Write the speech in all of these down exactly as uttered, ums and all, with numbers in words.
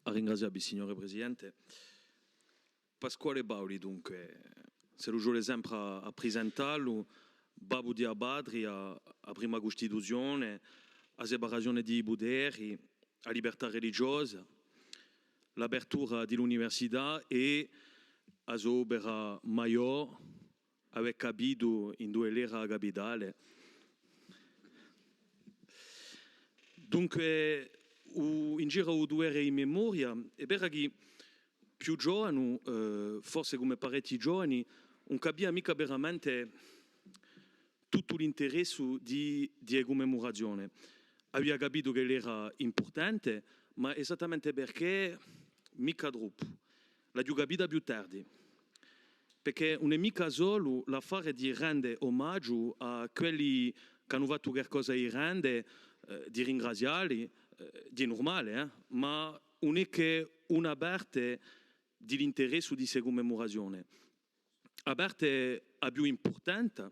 À ringrazià vi, signore Presidente. Pasquale Paoli, dunque, s'ellu ci vole sempre à, à prisentallu, babbu di a patria, a prima Custituzione, a separazione di i puteri, a libertà religiosa, l'apertura di l'università è a so opera maiò, avè capitu induve l'era a capitale. Dunque, u, in giru à u duvere di memoria, hè vera chì più giovanu, eh, forse cum'è parechji giovani, ùn capia micca veramente tuttu l'interessu di, di e cummemurazione. Avia capitu ch'ella era impurtante, ma esattamente perchè micca troppu. L'aghju capita più tardi. Perchè ùn hè micca solu l'affare di rende omagiu à quelli ch'anu fattu qualcosa di grande, eh, di ringrazialli, eh, di nurmale, eh, ma ùn hè chè una parte di l'interessu di ste cummemurazione. A parte a più impurtanta,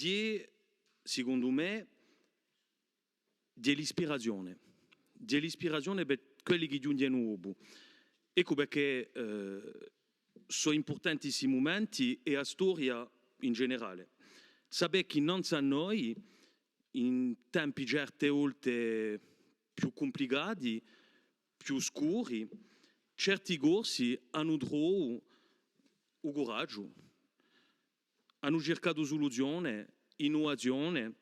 hè, sicondu mè, hè l'ispirazione. Hè l'ispirazione per quelli chì ghjunghjenu dopu. Eccu perchè, eh, sò impurtanti sti mumenti è a storia in generale. Sapè chì innanzu à noi, in tempi certe volte più cumplicati, più scuri, certi Corsi anu trovu u curagiu, anu circatu suluzione, innuvazione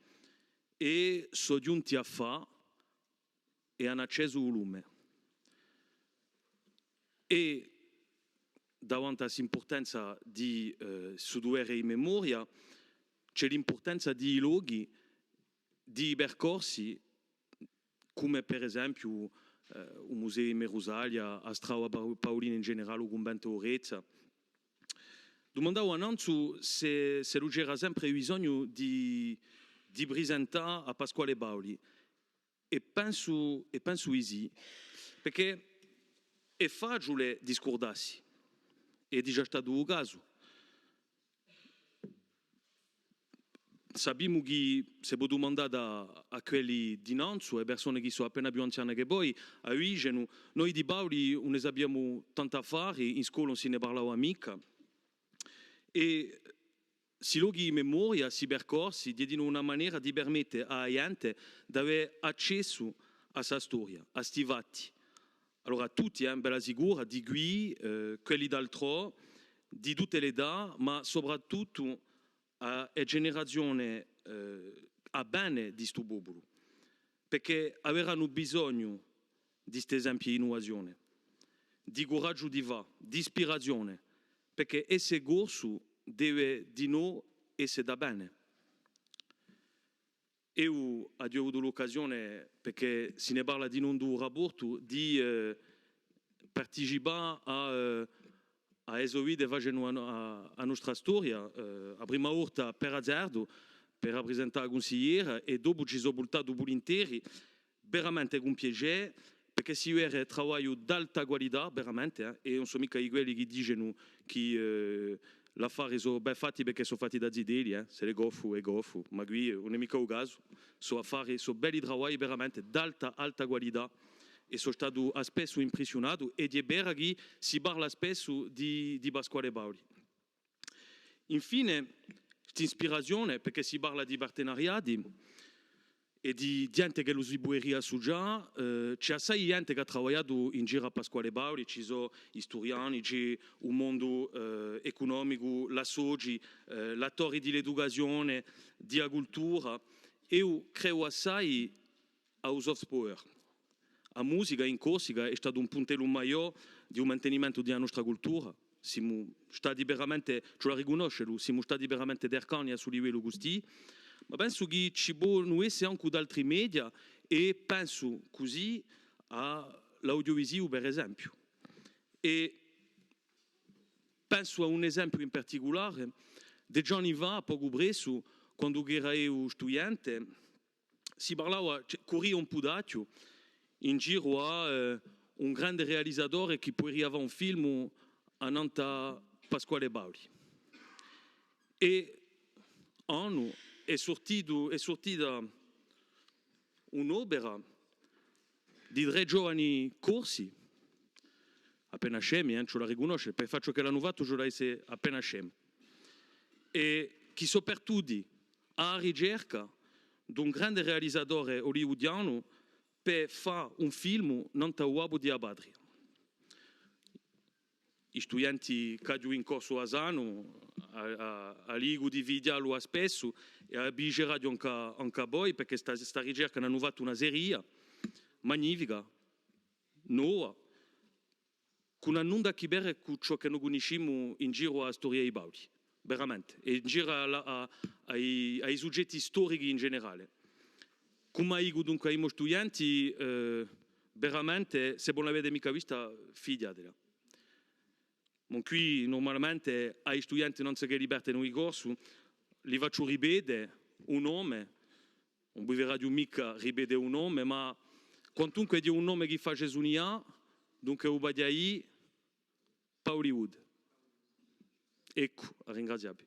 è sò ghjunti à fà è anu accesu u lume. È davanti à st'impurtanza di, eh, stu duvere di memoria, ci hè l'impurtanza di i lochi, di i percorsi, cum'è per esempiu, eh, u Museu di Merusaglia, a Strada Pa-, Paulina in generale, u Cunventu d'Orezza. Dumandava nanzu s'è, s'ellu c'era sempre bisognu di, di prisentà à Pasquale Paoli. È pensu, è pensu di sì, perchè hè faciule di scurdassi, è hè digià statu u casu. Sapimu chì, s'è vo dumandate à, à quelli dinanzu, à e persone chì sò appena più anziane chè voi, a dicenu, noi di Paoli ùn ne sapiamu tantu affari, in scola ùn si ne parlava micca. È sti lochi di memoria, sti percorsi, ghjè dinò una manera di permette à a ghjente d'avè accessu à sta storia, à sti fatti. Allora, tutti, eh, bella sicura, di quì, eh, quelli d'altrò, di tutte l'età, ma soprattuttu à e generazione, eh, à vene di stu populu, perchè averanu bisognu di st'esempi d'innuvazione, di curagiu di fà, d'ispirazione, perchè esse corsu deve dinò esse da vene. Eiu aghju avutu l'occasione, perchè si ne parla dinò in u rapportu, di, eh, participà à, eh, à e so vite facendu a, a, a nostra storia, eh, a prima volta per azardu, per raprisentà a cunsigliera, è dopu ci sò vultatu vulinteri, veramente cun piacè, perchè si vede travagliu d'alta qualità, veramente, eh, è ùn sò micca di quelli chì dicenu chì, eh, l'affari sò ben fatti perchè sò fatti da zitelli, eh, s'ellu hè goffu, hè goffu, ma quì ùn hè micca u casu, sò affari, sò belli travagli veramente d'alta, alta qualità, è sò statu spessu impressiunatu, è hè vera chì si parla spessu di, di Pasquale Paoli. Infine, st'ispirazione, perchè si parla di partenariati è di ghjente ch'ellu si puderia assucià, eh, ci hè assai ghjente chì hà travagliatu in giru à Pasquale Paoli, ci sò i sturiani, ci hè u mondu, eh, ecunomicu, l'associ, eh, l'attori di l'educazione, di a cultura. Eiu credu assai à u soft power. A musica in Corsica hè statu un puntellu maiò di u mantenimentu di a nostra cultura. Simu stati veramente, ci vole à ricunnoscelu, simu stati veramente tercani à stu livellu custì, ma pensu chì ci ponu esse ancu d'altri media è pensu cusì à l'audiovisivu, per esempiu. È pensu à un esempiu in particulare, dece anni fà, pocu pressu, quandu ch'era eiu studiente, si parlava, cioè, curria un putachju in giru à, eh, un grande realizatore chì puderia fà un filmu annant'à Pasquale Paoli. È annu hè surtitu, hè surtita un'opera di trè giovani corsi, appena scemi, eh, ci vole à ricunnosce, per fà ciò ch'elli anu fattu ci vole à esse appena scemi, è chì sò partuti à a ricerca d'un grande realizatore hollywoodianu per fà un film nant'à u babbu di a patria. I studienti ch'aghju in corsu a sanu, a, a, a dicu di fighjillu spessu è a vi diceraghju ancu, ancu à voi, perchè sta, sta ricerca n'anu fattu una seria magnifica, nova, ch'ùn hà nunda à chì vede cù ciò chì no cunniscimu in giru à a storia di Paoli, veramente, è in giru à, à, à i, à i sugetti storichi in generale. Cum'è dicu dunque à i mo studienti, eh, veramente, s'è vo ùn l'avete micca vista, fighjatela. Bon, quì nurmalamente à i studienti nanzu ch'elli partenu di corsu, li facciu ripete u nome, ùn vi veraghju micca ripete u nome, ma quantunque hè un nome chì face sunnià, dunque u paghjai Paoliwood. Eccu, à ringrazià vi.